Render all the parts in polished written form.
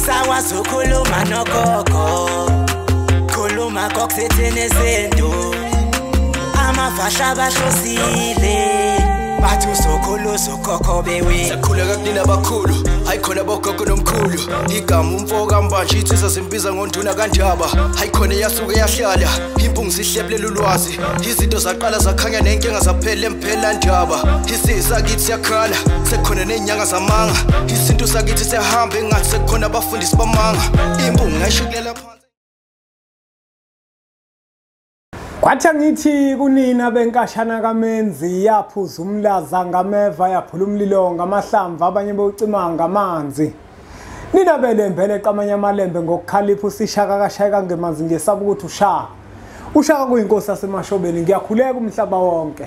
Angisakwazi ukukhuluma nogogo, khuluma kokusithini izinto. Amafasha bahlosile, bathi uzokhulu ukhokho bewe. Sakhuleka kunina abakhulu, hayi khona bogogo nomkhulu. Igama umfo kaMbanje insizwa zimbiza ngonduna kaNdaba. Hayi khona yasuke yahlala, impungu zihlebulela ulwazi. Izinto zaqala zakhanya nenkinga zaphela emphela ndaba. Isizwe sakithi siyakhala, sekukhona nezinyanga zamanga. Isintu sakithi siyahamba engathi sekukhona abafundisi bamanga. Impungu ngayishukulela phansi. Kwathi angithi kunina benkashana kaMenzi, yaphuza umlaza ngameva, yaphula umlilo ngamahlamvu, abanye bewucima ngamanzi. Nina belembele qamanye amalembe ngokukhalipha usishaka kashayeka ngemanzi, ngesaba ukuthi ushaka. Ushaka kuyinkosi yasemashobeni. Ngiyakhuleka umhlaba wonke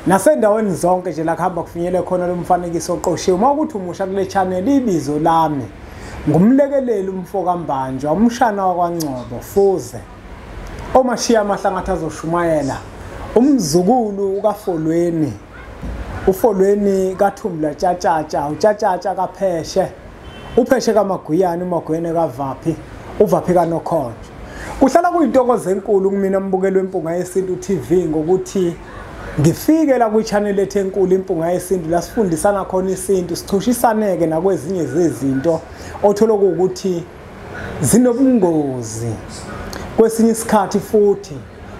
nasendaweni zonke nje la kuhamba kufinyele khona lo mfanekiso oqoshiwe. Uma ukuthi umusha kule channel, ibizo lami ngumlekeleli umfo kaMbanjwa, umshana wakwaNgcobo Fuze, omashiya amahlangathi azoshumayela, umzukulu kaFolweni, uFolweni kaThumbula Tshatshatsha, uTshatshatsha kaPheshe, uPheshe kaMaguyane, uMaguyane kaVaphi, uVaphi kaNokhonjo. Kuhlala kuyintokozo enkulu kumina mbukelo weMpunga Yesintu TV ngokuthi ngifike la kwi-channel ethu enkulu iMpunga Yesintu, la sifundisana khona isintu, sichushisaneke nakwezinye zezinto othola ukuthi zinobungozi kwesinye isikhathi, futhi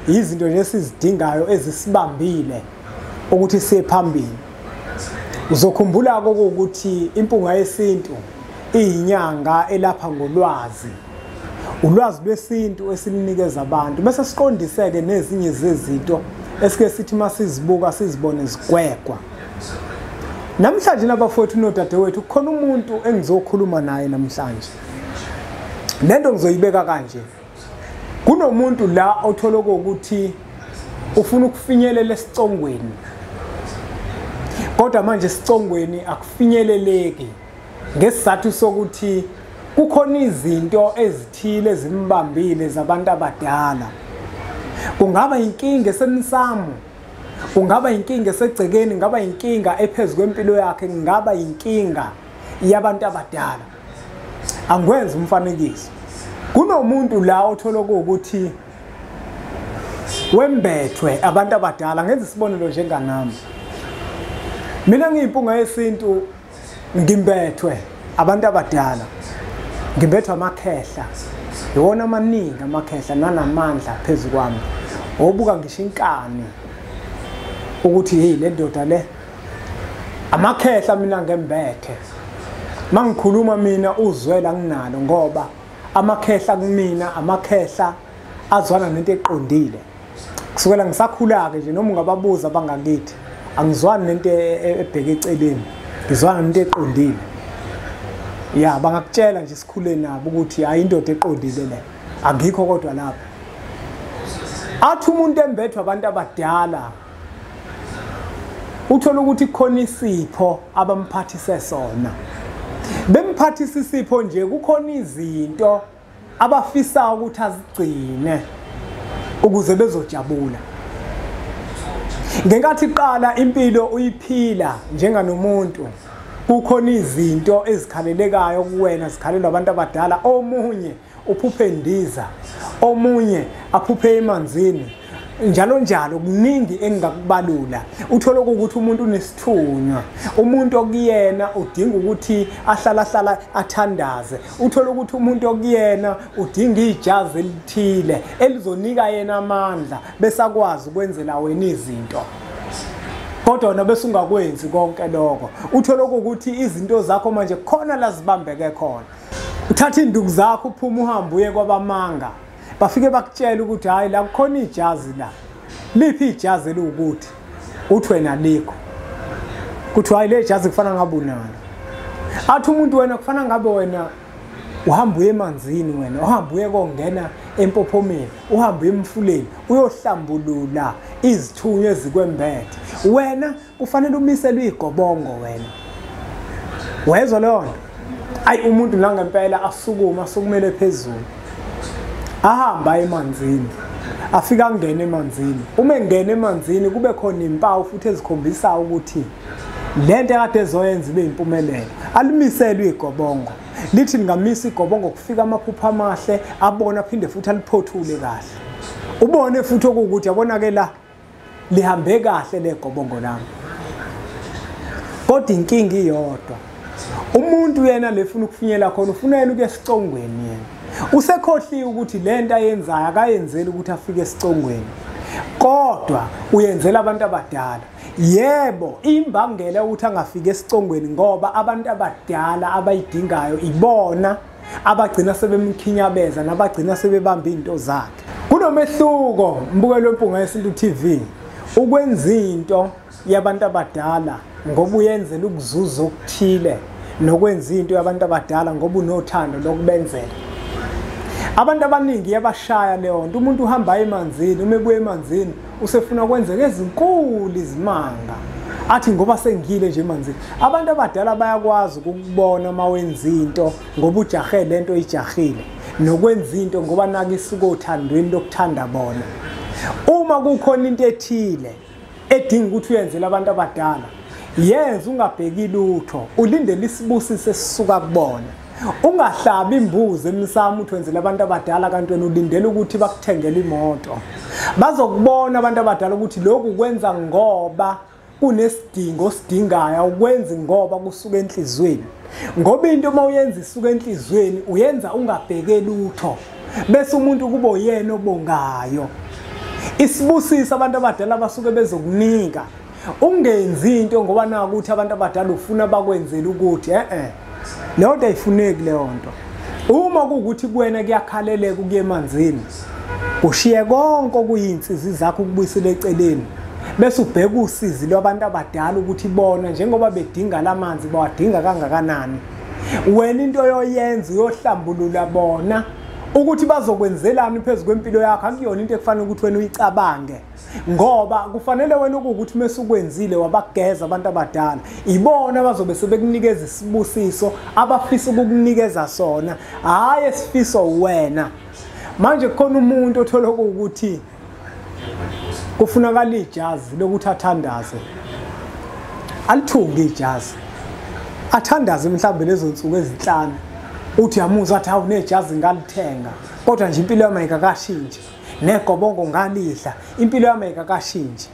izinto nje esizidingayo ezisibambile ukuthi siye phambili. Uzokhumbula ukuthi iMpunga Yesintu iyinyanga elapha ngolwazi, ulwazi lwesintu esilunikeza abantu, bese siqondiseke nezinye zezinto esike sithi masizibuka sizibone zigwegwa. Namhlanje nabafowethu nodadewethu, kukhona umuntu engizokhuluma naye namhlanje. Lento ngizoyibeka kanje: kunomuntu la othola ukuthi ufuna ukufinyelela esicongweni, kodwa manje esicongweni akufinyeleleki ngesizathu sokuthi kukhona izinto ezithile ezimbambile zabantu abadala. Kungaba inkinga esemsamo, kungaba inkinga esegcekeni, kungaba inkinga ephezulu kwempilo yakhe, kungaba inkinga yabantu abadala. Angikwenza umfanekiso. Kunomuntu la othola ukuthi wembethwe abantu abadala. Ngenza isibonelo njenganami, mina ngiyimpunga yesintu, ngimbethwe abantu abadala, ngimbethwe amakhehla, iwona amaningi amakhehla nanamandla phezu kwami. Obuka ngisho inkani ukuthi hey, le ndoda le amakhehla mina ngembethe. Mangikhuluma mina uzwela nginalo, ngoba amakhehla kumina amakhehla azwana nento eqondile. Kusukela ngisakhula-ke nje, noma ungababuza abangakithi, angizwani nento ebheke eceleni, ngizwana nento eqondile. Ya, bangakutshela nje sikhule nabo ukuthi hayi, indoda eqondile le, angikho kodwa lapho. Athi umuntu embethwe abantu abadala, uthola ukuthi kukhona isipho abamphathise sona. Bemphathisa isipho nje, kukhona izinto abafisa ukuthi azigcine ukuze bezojabula. Ngenkathi iqala impilo uyiphila njenganomuntu, kukhona izinto ezikhalelekayo kuwena, zikhalelwa abantu abadala. Omunye uphuphe indiza, omunye aphuphe emanzini, njalo njalo. Kuningi engingakubalula. Uthola ukuthi umuntu unesithunywa, umuntu okuyena udinga ukuthi ahlala athandaze. Uthola ukuthi umuntu okuyena udinga ijazi elithile elizonika yena amandla bese akwazi ukwenzela wena izinto, kodwa wena bese ungakwenzi konke lokho. Uthola ukuthi izinto zakho manje khona la zibambeke khona. Uthatha induku zakho uphuma uhambe uye kwabamanga, bafike bakutshela ukuthi hayi, la kukhona ijazi la. Liphi ijazi eliwukuthi? Uthi wena likho. Kuthiwa hayi, le jazi kufana ngabe unalo. Athi umuntu wena kufana ngabe wena uhamba uye emanzini, wena uhamba uye kongena empophomeni, uhamba uye emfuleni uyohlambulula izithunywa ezikwembethe. Wena kufanele umiselwe igobongo wena. Wezwa leyo nto? Ayi, umuntu la ngempela asukuma, asukumele phezulu, ahamba emanzini, afika angene emanzini. Uma engena emanzini kube khona impawu futhi ezikhombisa ukuthi lento ekade ezoyenza ibe impumelelo. Alimiselwe igobongo. Lithi lingamisa igobongo kufika amaphupho amahle, abona aphinde futhi aliphothule kahle. Ubone futhi okuwukuthi yabona ke la lihambe kahle legobongo lami. Kodwa inkinga iyodwa, umuntu yena lefuna ukufinyela khona, ufuna yena ukuya esicongweni yena. Usekhohliwe ukuthi lento ayenzayo akayenzeli ukuthi afike esicongweni, kodwa uyenzela abantu abadala. Yebo, imbangela ukuthi angafiki esicongweni ngoba abantu abadala abayidingayo ibona abagcina sebemkhinyabeza nabagcina sebebamba into zakhe. Kunomehluko mbukelo weMpunga Yesintu TV, ukwenza into yabantu abadala ngoba uyenzela ukuzuza okuthile, nokwenza into yabantu abadala ngoba unothando lokubenzela. Abantu abaningi yabashaya leyo nto. Umuntu uhamba emanzini, uma ebuya emanzini usefuna kwenzeka ezinkulu izimanga, athi ngoba sengile nje emanzini. Abantu abadala bayakwazi ukubona uma wenza into ngoba ujahe lento oyijahile, nokwenza into ngoba naka isuka othandweni lokuthanda bona. Uma kukhona into ethile edinga ukuthi uyenzele abantu abadala, yenza ungabheki lutho, ulindele isibusiso esisuka kubona. Ungahlabi imbuzi emsamo uthi wenzele abantu abadala kanti wena ulindele ukuthi bakuthengele imoto. Bazokubona abantu abadala ukuthi lokhu kwenza ngoba kunesidingo osidingayo, awukwenzi ngoba kusuka enhliziyweni. Ngoba into uma uyenza isuka enhliziyweni, uyenza ungabheke lutho, bese umuntu kuba uyena obongayo. Isibusiso abantu abadala basuke bezokunika. Ungenzi into ngoba naku ukuthi abantu abadala ufuna bakwenzele ukuthi leyo nto ayifuneki leyo nto. Uma kuwukuthi kuwena kuyakhaleleka ukuya emanzini, ushiye konke okuyinsizi zakho ukubuyisele eceleni, bese ubheka usizi lwabantu abadala ukuthi bona njengoba bedinga lamanzi bawadinga kangakanani. Wena into oyoyenza uyohlambulula bona ukuthi bazokwenzelani phezu kwempilo yakho. Akuyona into ekufanele ukuthi wena uyicabange, ngoba kufanele wena ukuthi mase ukwenzile wabageza abantu abadala, ibona abazobe sebekunikeza isibusiso abafisa ukukunikeza sona, hhayi esifiso wena. Manje kukhona umuntu othola ukuthi kufunakala ijazi lokuthi athandaze, alithunge ijazi, athandaze mhlawumbe lezo nsuku ezinhlanu, uthi yamuzwa athi hawu nejazi ngalithenga, kodwa nje impilo yami ayikakashintshi, negobongo ngalidla, impilo yami ayikakashintshi.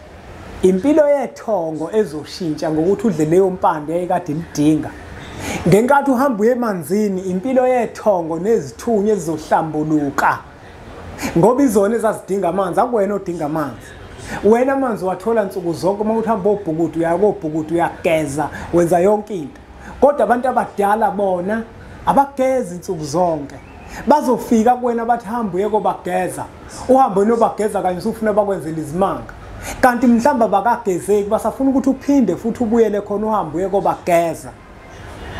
Impilo yethongo ezoshintsha ngokuthi udle leyo mpande eyayikade ilidinga. Ngenkathi uhamba uye emanzini, impilo yethongo nezithunywa ezizohlambuluka, ngoba izona ezazidinga amanzi, akuwena odinga amanzi. Wena amanzi wathola nsuku zonke, uma uthi hamba obhukudu uya kobhukudu, uyageza, wenza yonke into. Kodwa abantu abadala bona abagezi insuku zonke. Bazofika kuwena bathi hamba uye kobageza, uhambe nobageza kanye usufuna bakwenzela izimanga, kanti mhlawumbe abakagezeki, basafuna ukuthi uphinde futhi ubuyele khona uhambe uye kobageza.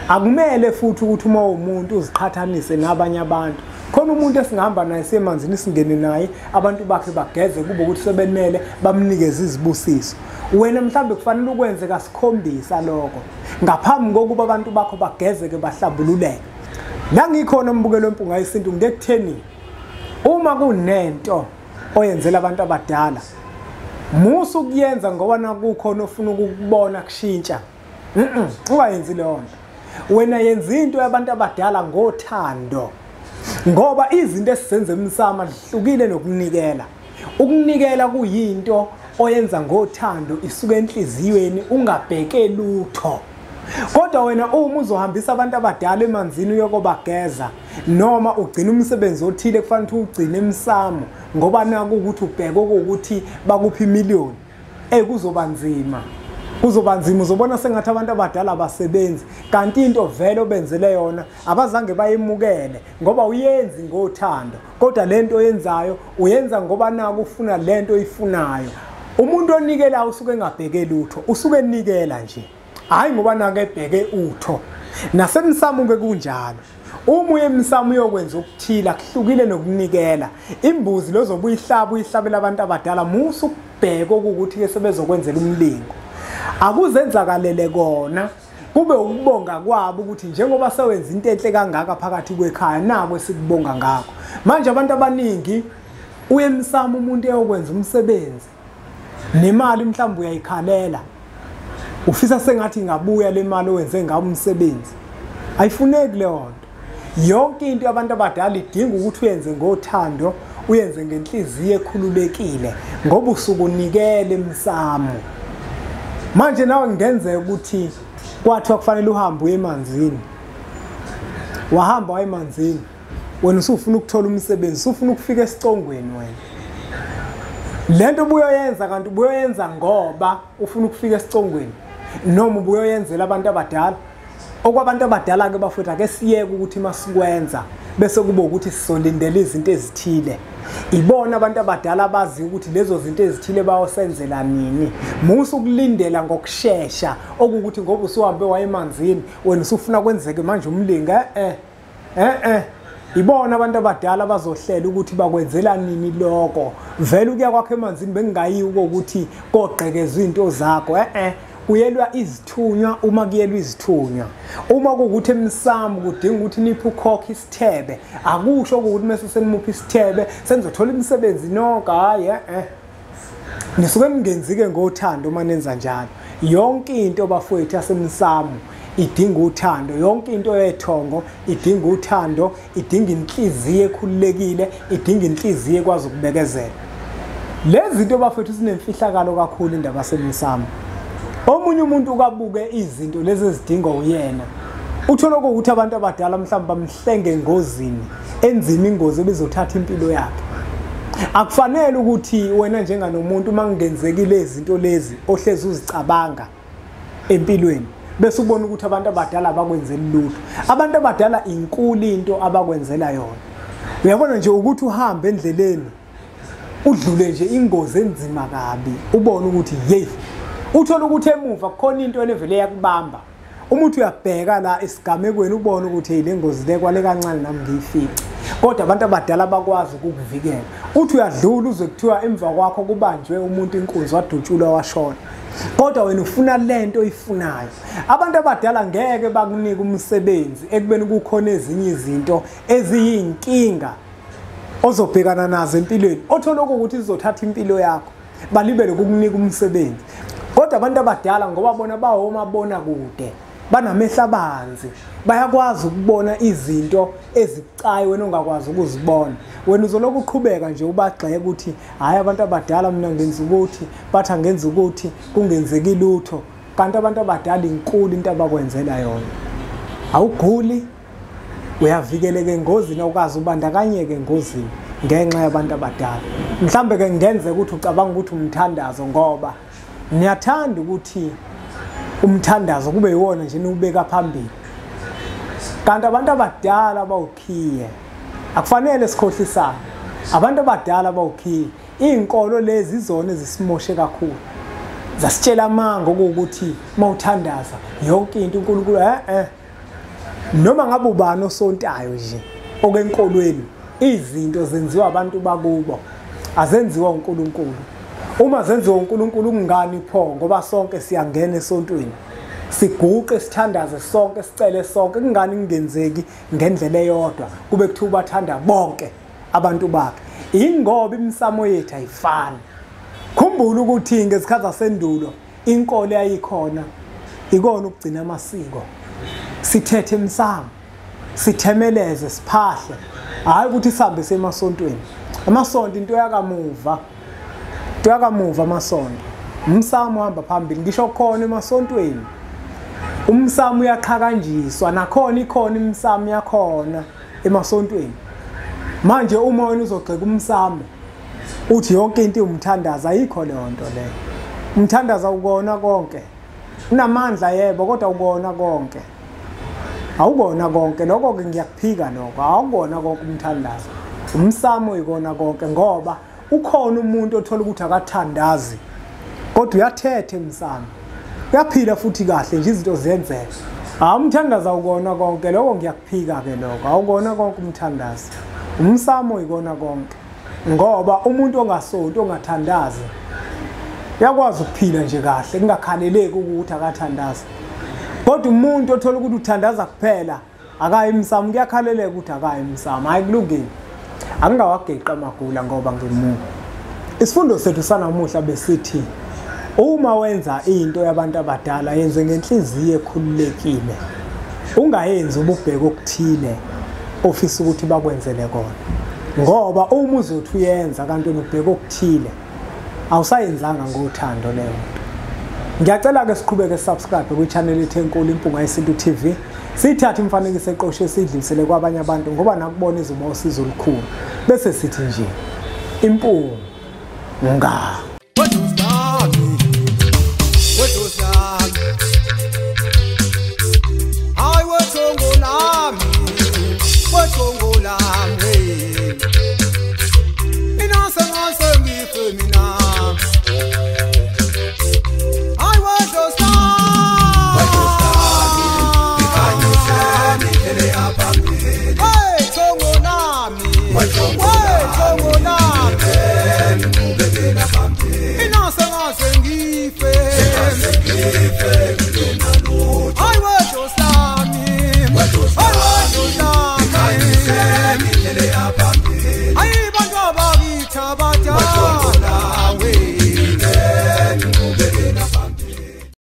Akumele futhi ukuthi uma umuntu uziqhathanise nabanye abantu. Khona umuntu esingahamba naye semanzini singene naye, abantu bakhe bageze kube ukuthi sebenele bamnikeze izibusiso. Wena mhlawumbe kufanele ukwenze kasikhombisa lokho ngaphambi kokuba abantu bakho bagezeke bahlambululeke. La ngikhona umbukelo weMpunga Yesintu ngekutheni, uma kunento oyenzela abantu abadala, musu ukuyenza ngoba nakukhona ofuna ukukubona kushintsha. Ungayenzi leyo nto. Wena yenza into yabantu abadala ngothando, ngoba izinto esizenza emsamo zihlukile nokunikela. Ukunikela kuyinto oyenza ngothando, isuka enhliziyweni, ungabheke lutho. Kodwa wena uma uzohambisa abantu abadala emanzini uyokobageza, noma ugcina umsebenzi othile kufanele ukuthi ugcine emsamo ngoba naku ukuthi ubheke ukuthi bakuphi imiliyoni, kuzoba nzima. Kuzoba nzima, uzobona sengathi abantu abadala abasebenzi, kanti into vele obenzele yona abazange bayemukele ngoba uyenzi ngothando. Kodwa lento oyenzayo uyenza ngoba naku ufuna lento oyifunayo. Umuntu onikela usuke engabheke lutho, usuke enikela nje, hhayi ngoba nake ebheke utho. Nasemsamo ke kunjalo. Uma uye emsamo uyokwenza okuthile kuhlukile nokunikela. Imbuzi lozobe uyihlaba uyihlabela abantu abadala, musu ukubheka ukuthi ke sebezokwenzela umlingo. Akuzenzakalele kona, kube ukubonga kwabo ukuthi njengoba sewenza into enhle kangaka phakathi kwekhaya, nako esikubonga ngakho. Manje abantu abaningi uye emsamo umuntu eyokwenza umsebenzi, nemali mhlawumbe uyayikhalela, ufisa sengathi ingabuya le mali owenze ngawo umsebenzi. Ayifuneki leyo nto. Yonke into yabantu abadala idinga ukuthi uyenze ngothando, uyenze ngenhliziyo ekhululekile, ngoba usuke unikele emsamo. Manje nawe kungenzeka ukuthi kwathiwa kufanele uhambe uye emanzini, wahamba waye emanzini, wena usufuna ukuthola umsebenzi, usufuna ukufika esicongweni wena. Lento ubuyoyenza kanti ubuyoyenza ngoba ufuna ukufika esicongweni, noma ubuyoyenzela abantu abadala. Okwabantu abadala ke bafowethu, ake siyeke ukuthi masikwenza bese kuba ukuthi sizolindela izinto ezithile. Ibona abantu abadala abazi ukuthi lezo zinto ezithile bayosenzela nini. Musa ukulindela ngokushesha okukuthi ngoba usuhambe waye emanzini wena usufuna kwenzeke manje umlinga. Ibona abantu abadala bazohlela ukuthi bakwenzela nini lokho. Vele ukuya kwakho emanzini bengingayiwo ukuthi kogqekezwa into zakho. Kuyelwa izithunywa uma kuyelwa izithunywa. Uma kuwukuthi emsamo kudinga ukuthi niphe ukhokha isithebe, akusho ukuthi mase senimupha isithebe senizothola imisebenzi nonke. Hayi, nisuke ningenzike ngothando uma nenza njalo. Yonke into bafowethu yasemsamo idinga uthando, yonke into yethongo idinga uthando, idinga inhliziyo ekhululekile, idinga inhliziyo ekwazi ukubekezela. Lezi zinto bafowethu zinemfihlakalo kakhulu indaba yasemsamo. Omunye umuntu ukabuke izinto lezi ezidingwa uyena, uthola ukuthi abantu abadala mhlawumbe bamhlenge engozini enzima, ingozi ebizothatha impilo yakhe. Akufanele ukuthi wena njenganomuntu uma kungenzekile izinto lezi ohlezi uzicabanga empilweni bese ubona ukuthi abantu abadala abakwenzeli lutho. Abantu abadala inkulu into abakwenzela yona. Uyabona nje ukuthi uhambe endleleni udlule nje ingozi enzima kabi, ubone ukuthi hey, uthola ukuthi emuva kukhona into elevele yakubamba. Umuntu uyabheka la esigamekweni ubone ukuthi hey, le ngozi le kwale kancane nami ngiyifice. Kodwa abantu abadala bakwazi ukukuvikela. Uthi uyadlula uzwe kuthiwa emva kwakho kubanjwe umuntu inkunzi wadutshulwa washona. Kodwa wena ufuna lento oyifunayo. Abantu abadala ngeke bakunike umsebenzi ekubeni kukhona ezinye izinto eziyinkinga ozobhekana nazo empilweni, othola ukuthi izothatha impilo yakho, balibele ukukunika umsebenzi. Kodwa abantu abadala ngoba bona bawomabona kude, banamehlo abanzi, bayakwazi ukubona izinto ezibucayi wena ongakwazi ukuzibona. Wena uzolokhu uqhubeka nje ubagxeke ukuthi hhayi abantu abadala mina ngenza ukuthi, bathi angenza ukuthi, kungenzeki lutho. Kanti abantu abadala inkulu into abakwenzela yona. Awuguli, uyavikeleka engozini, awukaze ubandakanyeke engozini ngenxa yabantu abadala. Mhlambe ke kungenzeka ukuthi ucabanga ukuthi umthandazo, ngoba niyathanda ukuthi umthandazo kube yiwona nje niwubeka phambili. Kanti abantu abadala bawukhiye. Akufanele sikhohlisane. Abantu abadala bawukhiye. Iy'nkolo lezi izona ezisimoshe kakhulu. Zasitshela amanga okuwukuthi mawuthandaza yonke into uNkulunkulu Noma ngabe ubani osontayo nje okenkolweni, izinto zenziwa abantu bakubo, azenziwa uNkulunkulu. Uma zenziwa uNkulunkulu kungani pho? Ngoba sonke siyangena esontweni, siguqe sithandaze sonke, sicele sonke. Kungani kungenzeki ngendlela eyodwa kube kuthiwa ubathanda bonke abantu bakhe? Ingoba imisamo yethu ayifani. Khumbula ukuthi ngezikhathi zasendulo inkolo yayikhona ikona ukugcina amasiko, sithethe emsamo, sithemeleze, siphahle, hhayi ukuthi sihambe semasontweni. Amasonto into yakamuva, into yakamuva amasonto. Umsamo uhamba phambili, ngisho khona emasontweni umsamo uyaqhakanjiswa, nakhona ikhona imisamo yakhona emasontweni. Manje uma wena uzogxeka umsamo uthi yonke into iwumthandazo, ayikho leyo nto leyo. Umthandazo awukona konke, unamandla yebo, kodwa awukona konke. Awukona konke lokho-ke, ngiyakuphika lokho. Awukona konke umthandazo, umsamo ikona konke. Ngoba ukhona umuntu othola ukuthi akathandazi kodwa uyathetha emsamo, uyaphila futhi kahle nje, izinto ziyenzeka. Hayi, umthandazo awukona konke lokho, ngiyakuphika-ke lokho. Awukona konke umthandazo, umsamo ikona konke. Ngoba umuntu ongasonti, ongathandazi, uyakwazi ukuphila nje kahle, kungakhaleleki ukuthi akathandazi. Kodwa umuntu othola ukuthi uthandaza kuphela akayi emsamo, kuyakhaleleka ukuthi akayi emsamo. Hayi, kulungile, angingawageqa amagula ngoba ngimuka. Isifundo sethu sanamuhla besithi uma wenza into yabantu abadala yenze ngenhliziyo ekhululekile, ungayenzi ububheke okuthile. ofisa ukuthi bakwenzele kona. Ngoba uma uzothi uyenza kanti ubheka okuthile, awusayenzanga ngothando leyo nto. Ngiyacela ke siqhubeke subscribe kwi-channel ethu enkulu Impunga Yesintu TV. Sithathe imifanekiso eqoshe sidlulisele kwabanye abantu ngoba nakubona izoba usizo olukhulu. Bese sithi nje impunga.